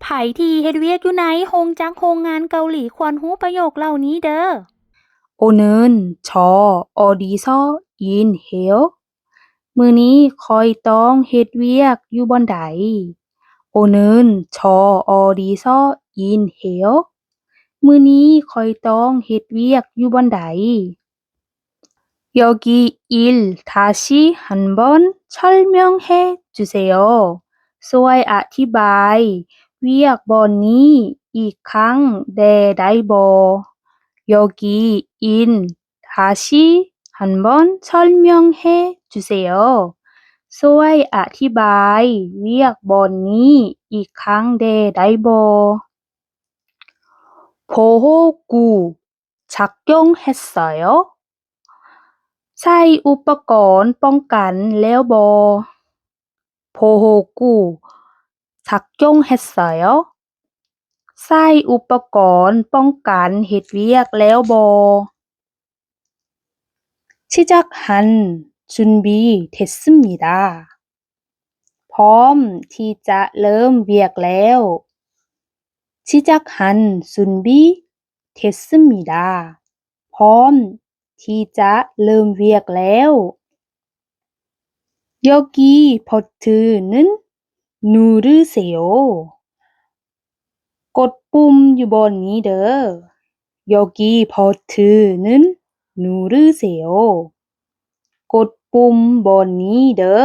ໃຜທີ່ເຮັດວຽກຢູ່ໃນໂຮງຈັກໂຮງງານເກົາຫຼີ ຄວນຮູ້ປະໂຫຍກເຫຼົ່ານີ້ເດີ້. 오늘은 저 어디서 일해요? ມື້ນີ້ຂ້ອຍຕ້ອງເຮັດວຽກຢູ່ບ່ອນໃດ? 오늘은 저 어디서 일해요? ມື້ນີ້ຂ້ອຍຕ້ອງເຮັດວຽກຢູ່ບ່ອນໃດ? 여기 일 다시 한번 설명해 주세요. ຊ່ວຍອະທິບາຍວຽກບ່ອນນີ້ອີກຄັ້ງແດ່ໄດ້ບໍ່? 여기 일 다시 한번 설명해 주세요. ຊ່ວຍອະທິບາຍວຽກບ່ອນນີ້ອີກຄັ້ງແດ່ໄດ້ບໍ່? 보호구 착용했어요? ໃສ່ອຸປະກອນປ້ອງກັນແລ້ວບໍ່? 보호구 착용했어요? ໃສ່ອຸປະກອນປ້ອງກັນເຮັດວຽກແລ້ວບໍ່? 시작할 준비 됐습니다. ພ້ອມທີ່ຈະເລີ່ມວຽກແລ້ວ. 시작할 준비 됐습니다. ພ້ອມທີ່ຈະເລີ່ມວຽກແລ້ວ. 여기 버튼을 누르세요. ກົດປຸ່ມຢູ່ບ່ອນນີ້ເດີ້. 여기 버튼을 누르세요. ກົດປຸ່ມບ່ອນນີ້ເດີ້.